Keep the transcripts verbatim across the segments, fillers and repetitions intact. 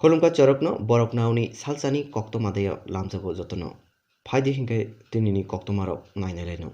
Khulumkha chorokno borok nauni salsani koktoma dayo lamjago jotono. Phaidi hinkhe tinini koktomarok nainailaino.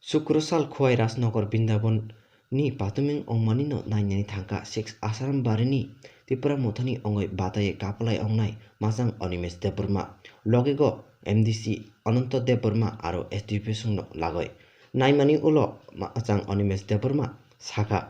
Sukro sal Khowai Rajnagar Brindaban ni patuming ongmanino nainani thangkha six Asaram barini Tipra Mothani ongoi bataye kapalai ongnai majang Animesh Debbarma. Logego M D C Ananto Debbarma aro S D P songno lagoi. Naimani ulo majang Animesh Debbarma sakha,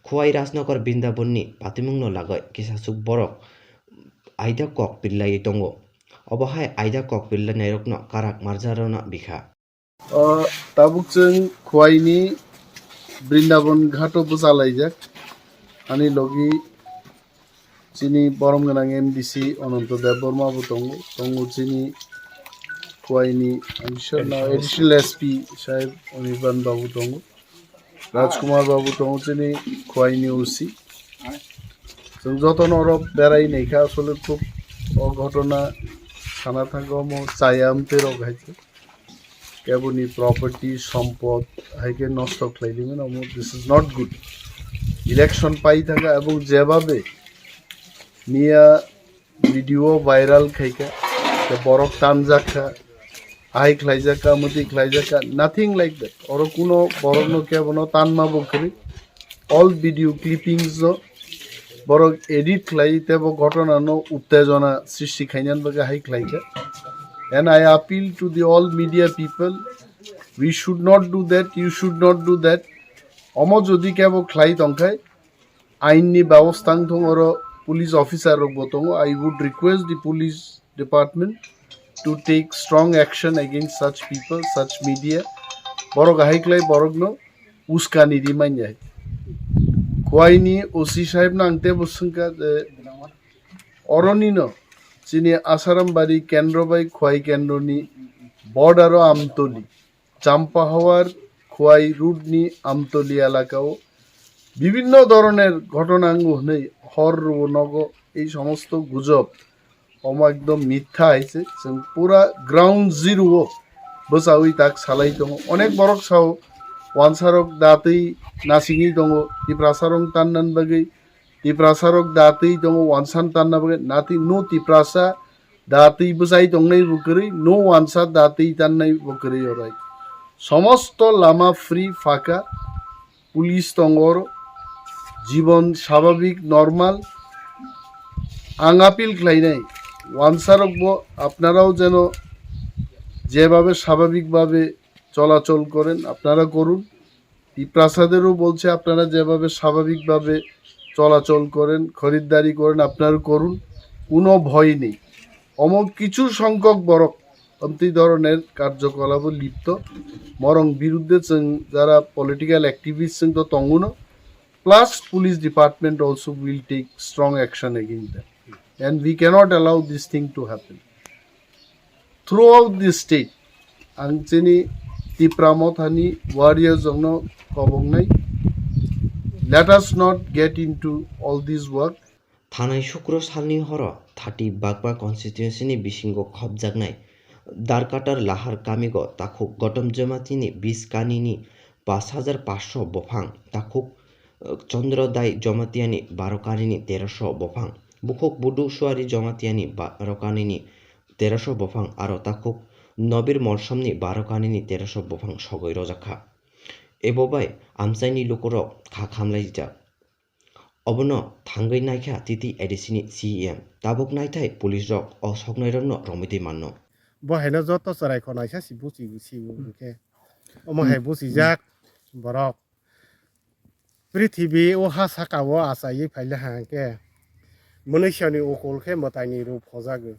Khowai Rajnagar Brindaban ni patumingno lagoi kisasuk borok aida kok pillai tongo. Obo hai aida kok pillai nairokno karak marjarona bikha. O tabuk chwng Khowai ni Brindaban ghato bwchalaijak. Ani logi chini borom gwnang M D C Ananto Debbarma bo tongo, tongo chini Khowai ni, I'm sure now, Additional S P sahib Anirban babu tongo, Rajkumar babu tongo chini Khowai ni O C. Chwng jotono oro berai naikha, asole khub o ghotona sana thangkha omo chaya amtwi rok hai khe. Keboni property, sompot hai khe nosto khlai di mano, omo, this is not good. Election pai thangkha ebong jebabe miya video viral khaikha, tei borok tanjak kha, ahai khlaijak kha, muti khlaijak kha, nothing like that. Oro kuno borokno kebono tanma bo kwrwi. All video clippings no borok edit khlai tei bo ghotona no uttejona srishti khainani bagwi hai khlaikha. And I appeal to the all media people, we should not do that, you should not do that. Omo jodi kebo khlai tongkhai, ain ni bebosta wng thung oro, police officer rok bo tongo. I would request the police department to take strong action against such people, such media. Borok ahai khlai borokno uskani di manya. Khowai ni O C sahib no ang tebo swngkha je oroni no chini Asaram bari kendro bai Khowai kendro ni border o Amtoli, Champahawar Khowai road ni Amtoli elaka o bibhinno dhoroner ghotona wngo hwnwi hor rwo nogo ei somosto gujob. Omo ekdom mitha hai se, chwng pura ground zero o bwchaui tak salai tongo. Onek borok sao, wansarok datwi nasingwi tongo, Tiprasarok tannan bagwi, Tiprasarok datwi tongo, wansan tanna bagwi, nati no Tiprasa datwi bwchai tongnai bo kwrwi, no wansa datwi tannai bo kwrwi orai. Somosto lama free phaka, police tongo oro, jibon স্বাভাবিক normal. Ang appeal khlainai, wansarokbo আপনারাও যেন যেভাবে স্বাভাবিকভাবে চলাচল করেন, আপনারা করুন। টিপ্রাসাদেরও বলছে, আপনারা যেভাবে স্বাভাবিকভাবে চলাচল করেন, খরিদ্দারি করেন, আপনারা করুন, কোনো ভয় নেই। অমন কিছু সংখ্যক বরক অন্তি ধরনের কার্যকলাপে লিপ্ত, বরং বিরুদ্ধে চং-, যারা political activist চং তো তঙ্গুনো, plus police department also will take strong action against them. And we cannot allow this thing to happen. Throughout the state, ang chini Tipra Mothani warriors rokno kobongnai, let us not get into all this work. Thanai Sukro salni horo thirty Bagma constituency ni bisingo khopjaknai Darkatar Lahar kamigo takhuk Gotom Jamatia ni bis kanini pash hajar pash sho bophang, takhuk, eh, Chandra Dai Jamatia ni baro kanini terosho bophang, bukhuk Budu Suari Jamatia ni baro kanini terosho bophang aro takhuk Nobir Molsomni baro kanini terosho bophang sogwi rojakha. Ebo bai amchaini lukurok kha khamlaijak. Obono thangwi naikha T T A D C ni C E M. Tabuk naithai police rok o soknairokno romwi twi manno. Bo haino joto chwrai khwnaisa si buchi si hwnkhe. Omo hai buchijak borok. Prithibi o ha saka o achaiwi phaile hwnkhe, mwnwisani ukul khe mwtaini rup hojago.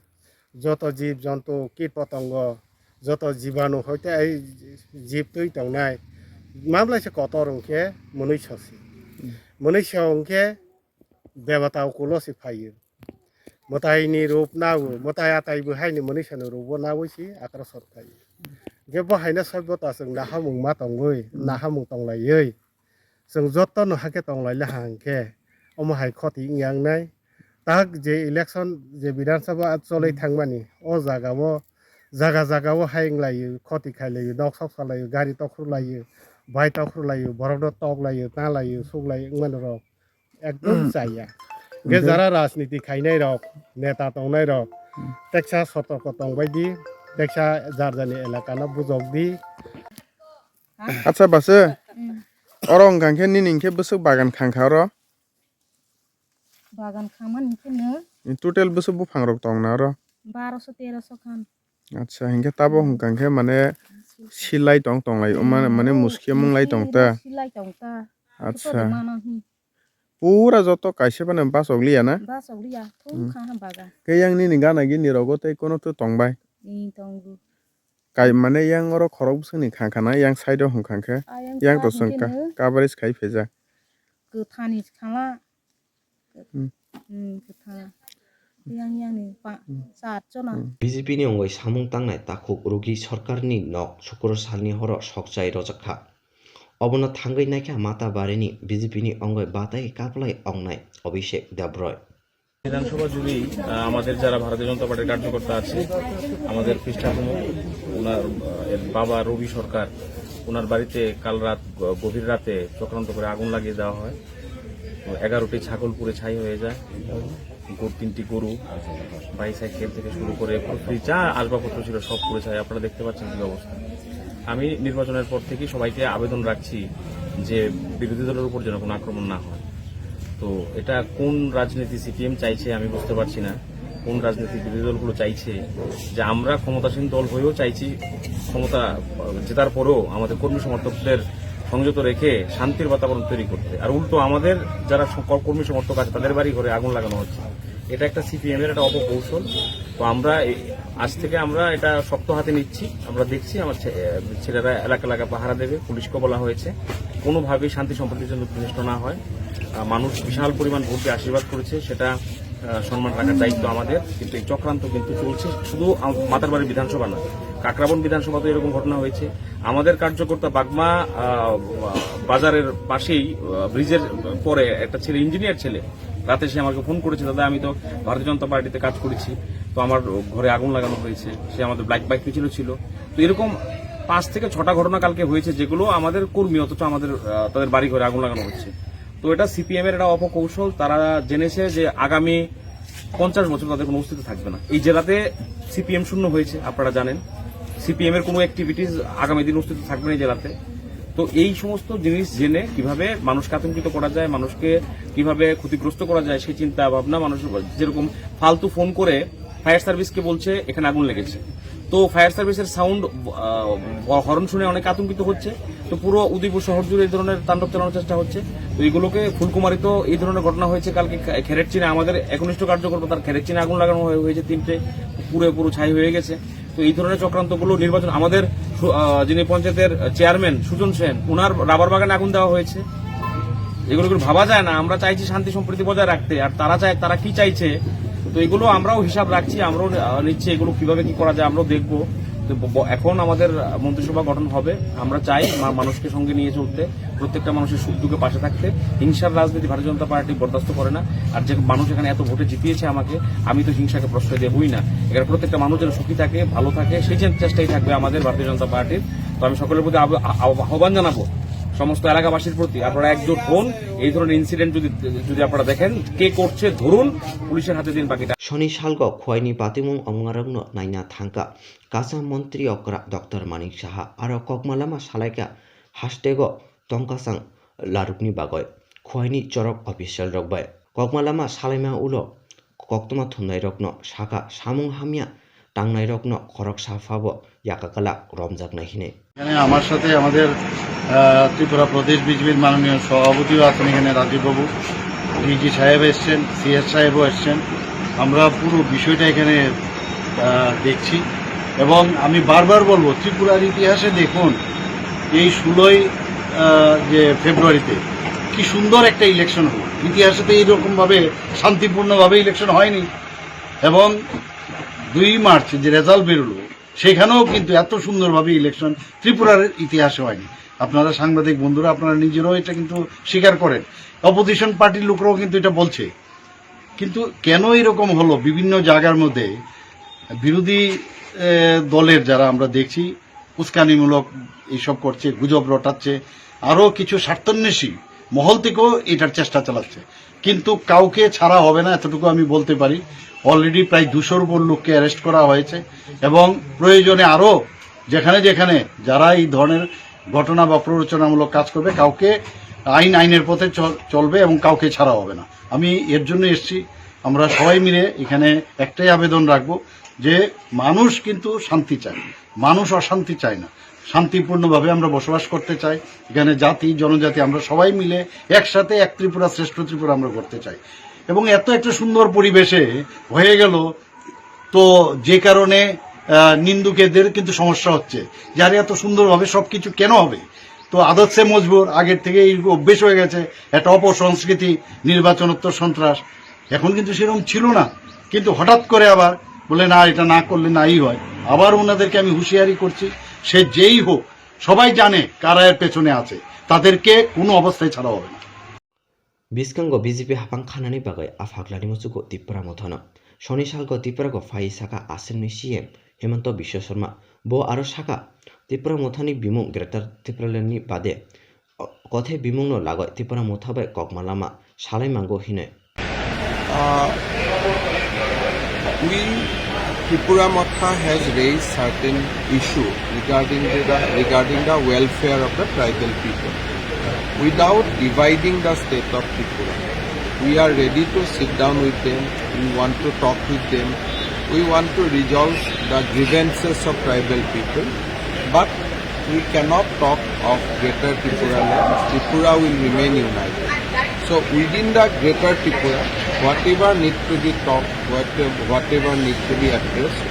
Joto jib jontu, kit potongo, joto jibanu hoite ai jib twi tongnai, mamlaisa kotor hwnkhe mwnwisa se. Mwnwisa hwnkhe debata ukulo se phaio. Mwtaini rup nao, mwtai atai bo haini mwnwisani rup o naui se akrasor phaio. Hwnkhe bo haino soibota chwng nahamung ma tongwi, nahamung tonglaiwi, chwng jotono hakhe tonglaile ha hwnkhe, omo hai khoti wngya wngnai. Tak je election, je Bidhan Sabha cholwi thangmani, o jagao, jaga jagao hai wnglaio, khoti khailaio, nok sok salaio, gari tokhorlaio, bai tokhorlaio, borokno toklaio, talaio, suklaio wngmani rok ekdom chaya. Hwnkhe jara rajniti khainai rok, neta tongnai rok, teksa sotorko tongbai di, teksa jar jarni elaka no bujok di. Acha base, oro wngkha khe nini hwnkhe bwswk bagan khangkha oro? Bagan khangmani hwnkhe no. Total bwswk buphang rok tongna oro? Baroso teroso khan. Acha, hinkhe tabo hwnkha khe mane silai tong tonglai, mane, mane muski mung lai tong ta. Silai tong ta. Acha. Pura joto kaisa bana bachok liya na? Bachok liya, thung kha ha bagan. Khe yang nini gana gini rogo tei kono to tongbai? Ni tongo. Kai mane yang oro khorok bwswkni khang khana, yang side o hwnkha khe. Yang to side swngkha, coverage khai phaijak. Kwthani khala. Hmm. Hmm, kwthang. Yang, yang ni pa, hmm, sa atjona. Hmm. B J P ni ongoi samung tangnai takhuk rugi sorkarni nok Sukro salni horo sokchai rojak kha. Obono thangwi naikha Matabarini B J P ni ongoi batai kaplai ongnai Abhishek Debroy. বিধানসভা জুড়েই, আহ, আমাদের যারা ভারতীয় জনতা পার্টির কার্যকর্তা আছে, আমাদের পৃষ্ঠা প্রমুখ, ওনার, আহ, এর বাবা রবি সরকার, ওনার বাড়িতে কাল রাত, গ-, গভীর রাতে চক্রান্ত করে আগুন লাগিয়ে দেওয়া হয়। তো এগারোটি ছাগল পুড়ে ছাই হয়ে যায়, গো-, তিনটি গরু, বাইসাইকেল থেকে শুরু করে পুরো ফ্রিজ, যা আসবাবপত্র ছিল সব পুড়ে ছাই। আপনারা দেখতে পাচ্ছেন কি অবস্থা। আমি নির্বাচনের পর থেকে সবাইকে আবেদন রাখছি যে বিরোধী দলের উপর যেন কোনো আক্রমণ না হয়। তো এটা কোন রাজনীতি সিপিএম চাইছে আমি বুঝতে পারছি না, কোন রাজনীতি বিরোধী দলগুলো চাইছে যে আমরা ক্ষমতাসীন দল হয়েও চাইছি ক্ষমতা, আহ, জেতার পরেও আমাদের কর্মী সমর্থকদের সংযত রেখে শান্তির বাতাবরণ তৈরি করতে, আর উল্টো আমাদের যারা স-, কর্মী সমর্থক আছে তাদের বাড়ি ঘরে আগুন লাগানো হচ্ছে। এটা একটা সিপিএম এর একটা অপকৌশল। তো আমরা এই, আজ থেকে আমরা এটা শক্ত হাতে নিচ্ছি। আমরা দেখছি আমার ছে-, এ, ছেলেরা এলাকা এলাকা পাহারা দেবে, পুলিশকে বলা হয়েছে কোনোভাবেই শান্তি সম্প্রীতির জন্য বিনষ্ট না হয়। আহ, মানুষ বিশাল পরিমাণ ভোট দিয়ে আশীর্বাদ করেছে, সেটা, আহ, সম্মান রাখার দায়িত্ব আমাদের। কিন্তু এই চক্রান্ত কিন্তু চলছে, শুধু আম-, মাতারবাড়ি বিধানসভা না, কাকরাবন বিধানসভাতে এরকম ঘটনা হয়েছে। আমাদের কার্যকর্তা বাগমা, আহ, বাজারের পাশেই, আহ, ব্রিজের পরে একটা ছেলে, ইঞ্জিনিয়ার ছেলে, রাতে সে আমাকে ফোন করেছে, "দাদা, আমি তো ভারতীয় জনতা পার্টিতে কাজ করেছি, তো আমার ঘরে আগুন লাগানো হয়েছে।" সে আমাদের ব্ল্যাক বাইক মিছিলও ছিল। তো এরকম পাঁচ থেকে ছটা ঘটনা কালকে হয়েছে, যেগুলো আমাদের কর্মী, অথচ আমাদের, আহ, তাদের বাড়ি ঘরে আগুন লাগানো হচ্ছে। তো এটা সিপিএম এর একটা অপকৌশল। তারা জেনেছে যে আগামী পঞ্চাশ বছর তাদের কোনো অস্তিত্ব থাকবে না। এই জেলাতে সিপিএম শূন্য হয়েছে, আপনারা জানেন। সিপিএম এর কোনো অ্যাক্টিভিটিস আগামী দিন অস্তিত্ব থাকবে না এই জেলাতে। তো এই সমস্ত জিনিস জেনে কিভাবে মানুষকে আতঙ্কিত করা যায়, মানুষকে কিভাবে ক্ষতিগ্রস্ত করা যায়, সেই চিন্তা ভাবনা মানুষ, যেরকম ফালতু ফোন করে ফায়ার সার্ভিসকে বলছে এখানে আগুন লেগেছে, তো ফায়ার সার্ভিসের সাউন্ড, আহ, হর্ন শুনে অনেকে আতঙ্কিত হচ্ছে। তো পুরো উদয়পুর শহর জুড়ে এই ধরনের তাণ্ডব চালানোর চেষ্টা হচ্ছে। তো এগুলোকে ফুলকুমারীতেও এই ধরনের ঘটনা হয়েছে কালকে খে-, খেরেটচিনে আমাদের একনিষ্ঠ কার্যকর্তা, তার খেরেটচিনে আগুন লাগানো হয়ে-, হয়েছে তিনটে, পুরো পুরো ছাই হয়ে গেছে। তো এই ধরনের চক্রান্তগুলো নির্বাচন আমাদের সু-, আহ, যিনি পঞ্চায়েতের চেয়ারম্যান সুজন সেন, ওনার রাবার বাগানে আগুন দেওয়া হয়েছে। এগুলো কোনো ভাবা যায় না। আমরা চাইছি শান্তি সম্প্রীতি বজায় রাখতে, আর তারা চায়, তারা কি চাইছে, তো এগুলো আমরাও হিসাব রাখছি, আমরাও, আহ, নিচ্ছি এগুলো কিভাবে কি করা যায়, আমরাও দেখবো। তো ব-, ব-, এখন আমাদের, আহ, মন্ত্রিসভা গঠন হবে, আমরা চাই মা-, মানুষকে সঙ্গে নিয়ে চলতে, প্রত্যেকটা মানুষের সুখ দুঃখে পাশে থাকতে। হিংসার রাজনীতি ভারতীয় জনতা পার্টি বরদাস্ত করে না। আর যে মানুষ এখানে এত ভোটে জিতিয়েছে আমাকে, আমি তো হিংসাকে প্রশ্রয় দেবই না। এখানে প্রত্যেকটা মানুষ যেন সুখী থাকে, ভালো থাকে, সেই চে-, চেষ্টাই থাকবে আমাদের ভারতীয় জনতা পার্টির। তো আমি সকলের প্রতি আব-, আ-, আ-, আহ্বান জানাবো, সমস্ত এলাকাবাসীর প্রতি, আপনারা একজোট হন। এই ধরনের ইনসিডেন্ট যদি, যদি আপনারা দেখেন, কে করছে ধরুন, পুলিশের হাতে দিন বাকিটা। Soni salgo Khwaini patimung omngarokno naina thangkha Kasa Montri okra Doctor Manik Saha aro kokma lama salaikha hastego tongkasang larukni bagoi Khwaini chorok official rok bai. Kokma lama salaima ulo koktwma thumnairokno sakha samung hamya tangnairokno khoroksa phabo yakakwlak romjaknai hinwi. এখানে আমার সাথে আমাদের, আহ, ত্রিপুরা প্রদেশ বিজেপির মাননীয় সভাপতিও আছেন এখানে, রাজীব বাবু, ডিজি সাহেব এসছেন, সিএস সাহেবও এসছেন। আমরা পুরো বিষয়টা এখানে, আহ, দেখছি এবং আমি বারবার বলবো, ত্রিপুরার ইতিহাসে দেখুন, এই ষোলোই, আহ, যে ফেব্রুয়ারিতে কি সুন্দর একটা ইলেকশন হলো। ইতিহাসে তো এইরকমভাবে শান্তিপূর্ণভাবে ইলেকশন হয়নি। এবং দুই মার্চ যে রেজাল্ট বেরোলো, সেখানেও কিন্তু এত সুন্দরভাবে ইলেকশন ত্রিপুরার ইতিহাসে হয়নি। আপনারা সাংবাদিক বন্ধুরা, আপনারা নিজেরাও এটা কিন্তু স্বীকার করেন, অপোজিশন পার্টির লোকরাও কিন্তু এটা বলছে। কিন্তু কেন এরকম হলো? বিভিন্ন জায়গার মধ্যে বিরোধী, এ, দলের যারা আমরা দেখছি, উস্কানিমূলক এইসব করছে, গুজব রটাচ্ছে, আরও কিছু স্বার্থান্বেষী মহল থেকেও এটার চেষ্টা চালাচ্ছে। কিন্তু কাউকে ছাড়া হবে না, এতটুকু আমি বলতে পারি। অলরেডি প্রায় দুশোর উপর লোককে অ্যারেস্ট করা হয়েছে এবং প্রয়োজনে আরও যেখানে যেখানে যারা এই ধরনের ঘটনা বা প্ররোচনামূলক কাজ করবে, কাউকে আইন আইনের পথে চল- চলবে এবং কাউকে ছাড়া হবে না। আমি এর জন্য এসেছি। আমরা সবাই মিলে এখানে একটাই আবেদন রাখবো যে মানুষ কিন্তু শান্তি চায়, মানুষ অশান্তি চায় না। শান্তিপূর্ণভাবে আমরা বসবাস করতে চাই। এখানে জাতি, জনজাতি, আমরা সবাই মিলে একসাথে এক ত্রিপুরা, শ্রেষ্ঠ ত্রিপুরা আমরা করতে চাই। এবং এত একটা সুন্দর পরিবেশে হয়ে গেল, তো যে কারণে আহ, নিন্দুকেদের কিন্তু সমস্যা হচ্ছে যে আরে, এত সুন্দরভাবে সবকিছু কেন হবে? তো আদত সে মজবুর, আগের থেকে এই অভ্যেস হয়ে গেছে, একটা অপসংস্কৃতি, নির্বাচনোত্তর সন্ত্রাস। এখন কিন্তু সেরকম ছিল না, কিন্তু হঠাৎ করে আবার বলে, না, এটা না করলে নাই হয়। আবার ওনাদেরকে আমি হুঁশিয়ারি করছি, সে যেই হোক, সবাই জানে কারা এর পেছনে আছে, তাদেরকে কোনো অবস্থায় ছাড়া হবে না। Bwskango B J P haphang khanani bagwi a phaklani muchugo Tipra Mothano. Soni salgo Tiprago phai saka aswkni C M Himanta Biswa Sarma. Bo aro saka, Tipra Mothani bimung Greater Tipralandni bade, o-, kothe bimungno lagoi Tipra Motha bai kokma lama salai mango hinwi. Uh, we, Tripura Motha has raised certain issue regarding the, regarding the welfare of the tribal people. Without dividing the state of Tripura, we are ready to sit down with them. We want to talk with them. We want to resolve the grievances of tribal people. But we cannot talk of Greater Tripura land. Tripura will remain united. So within the Greater Tripura, whatever need to be talked, whatever, whatever need to be addressed,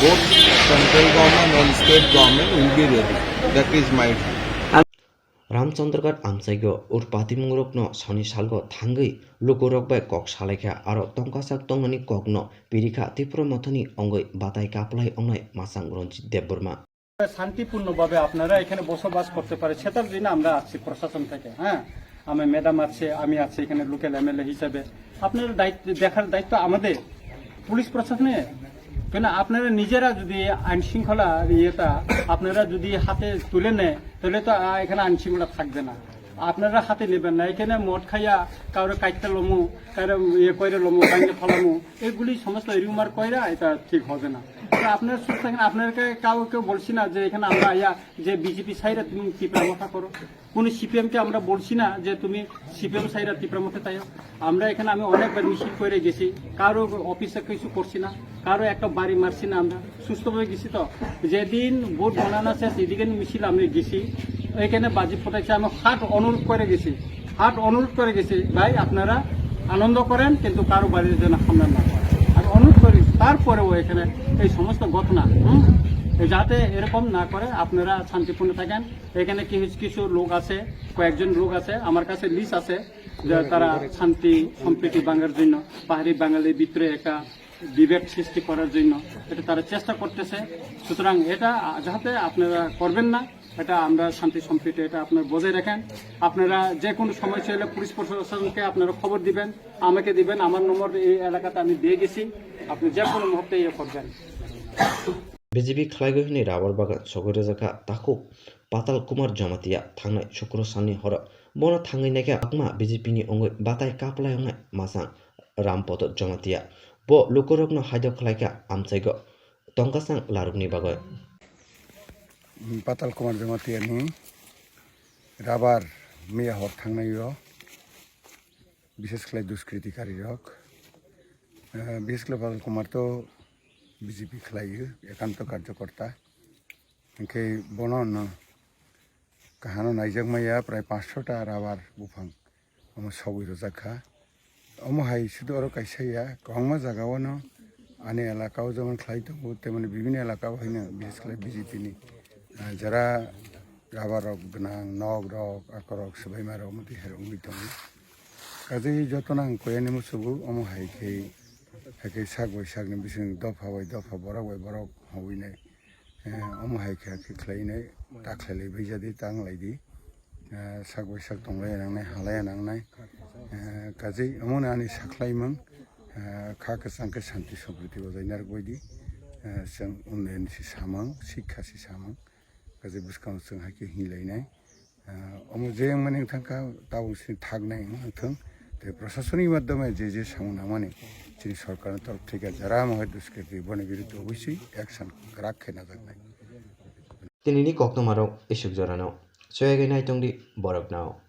both central government and state government will be ready. That is my view. Ramchandraghat amchaigo ur patimungrokno soni salgo thangwi lukurok bai kok salaikha aro tongkasak tongnani kokno pirikha Tipra Mothani ongoi batai kaplai ongnai Masang Ranjit Debbarma. শান্তিপূর্ণভাবে আপনারা এখানে বসবাস করতে পারে, সেটার জন্য আমরা আসছি প্রশাসন থেকে। হ্যাঁ, আমি ম্যাডাম আছে, আমি আছি এখানে লোকাল এমএলএ হিসাবে। আপনারা দায়িত্ব, দেখার দায়িত্ব আমাদের, পুলিশ প্রশাসনের। কেন আপনারা নিজেরা যদি আইন শৃঙ্খলা ইয়েটা আপনারা যদি হাতে তুলে নেয়, তাহলে তো আহ, এখানে আইন শৃঙ্খলা থাকবে না। আপনারা হাতে নেবেন না, এখানে মদ খাইয়া কারো কাটতে লমু, কারো ইয়ে করে লমু, বাইরে ফলামু, এগুলি সমস্ত রিউমার কইরা এটা ঠিক হবে না। তো আপনারা সুস্থ থাকেন, আপনাদেরকে কাউ কেউ বলছি না যে এখানে আমরা আইয়া যে বিজেপি সাইরা তুমি টিপরা মাথা করো, কোনো সিপিএম কে আমরা বলছি না যে তুমি সিপিএম সাইরা টিপরা মাথা তাই। আমরা এখানে আমি অনেকবার মিছিল করে গেছি, কারো অফিসে কিছু করছি না, কারো একটা বাড়ি মারছি না আমরা। সুস্থভাবে গেছি তো। যেদিন ভোট গণনা শেষ, এদিকে মিছিল আমি গেছি, এখানে বাজি ফোটাইছে, আমি হাত অনুরোধ করে গেছি, হাত অনুরোধ করে গেছি, ভাই আপনারা আনন্দ করেন, কিন্তু কারো বাড়িতে যেন হামলা না হয়। আমি অনুরোধ করি, তারপরেও এখানে এই সমস্ত ঘটনা, হুম, যাতে এরকম না করে, আপনারা শান্তিপূর্ণ থাকেন। এখানে কিছু কিছু লোক আছে, কয়েকজন লোক আছে, আমার কাছে লিস্ট আছে, যে তারা শান্তি সম্প্রীতি ভাঙার জন্য, পাহাড়ি বাঙালির ভিতরে একটা ডিবেট সৃষ্টি করার জন্য এটা তারা চেষ্টা করতেছে। সুতরাং এটা যাতে আপনারা করবেন না, এটা আমরা শান্তি সম্প্রীতি এটা আপনারা বজায় রাখেন। আপনারা যে কোনো সময় চাইলে পুলিশ প্রশাসনকে আপনারা খবর দিবেন, আমাকে দিবেন, আমার নম্বর এই এলাকাতে আমি দিয়ে গেছি, আপনি যে কোনো মুহূর্তে ইয়ে করবেন। B J P khlaigo hwnwi rabar bagan sogwi rwjakha takhuk Patal Kumar Jamatia thangnai Sukro salni horo. Bono thangwi naikha akma B J P ni wngwi batai kaplai wngnai Masang Ram Poto Jamatia. Bo lukurokno haido khlaikha amchaigo tongkasang larwkni bagwi. Patal Kumar Jamatia ni rabar miya hor thangnai o bises khlai duskriti kari rok, bises khlai Patal Kumar to B J P khlai o ekanto karjokorta, hingke bono no kahano naijak maya prai panchsho ta rabar buphang omo sogwi rwjak kha. Omo hai sudu oro kaisa ya, kwbangma jaga o no ani elaka o jemon khlai tongo, temoni bibini elaka o haino bises khlai B J P ni, ah, jara rabar rok gwnang, nok rok, akorok, swbaima rok, omo twi hai rok wngwi tongo. Kaje jotono ang koi ani musugo, omo hai khe, hai khe sak bai sak ni bising dopha bai dopha, borok bai borok howinai. Eh, omo hai khe khe khlainai, ta khlailai bai jadi, ta wng lai di. Eh, sak bai sak tonglai nangnai, halai nangnai. Eh, kajai omo no ani saklaimang, eh, kha kwchang khe santi sompriti bojai narwk bai di. Eh, chwng unnayan si samang, sikha si samang. Kajai bwskango chwng hai khe hinlainai. Ah, omo je wngmani wngthang kha, tabuk sini thaknai wngthang, Tei prasasonni maddhome je je samung nangmani chini sorkarni torof theke jara mohai duskriti boni biruddhe obosoi action kwrak khe najaknai. Tinini koktwmarok isuk jorano choyagwi naitongdi borokno.